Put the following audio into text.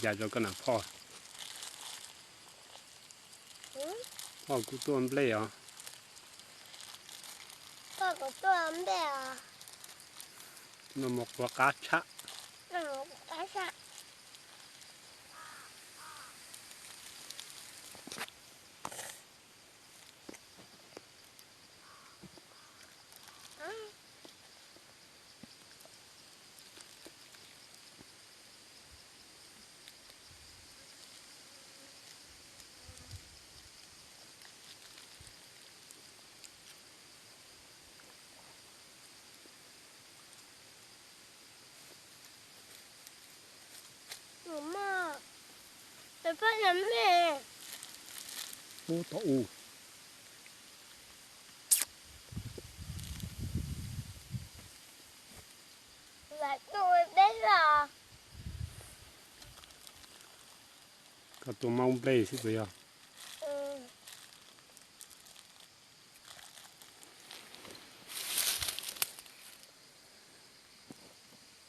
Cas rau koj na phoj? Phoj kuj tuaj nplej os. No mas quav qab tshaj. Ub, tom u. Koj tuaj maub nplej xwb puas yog?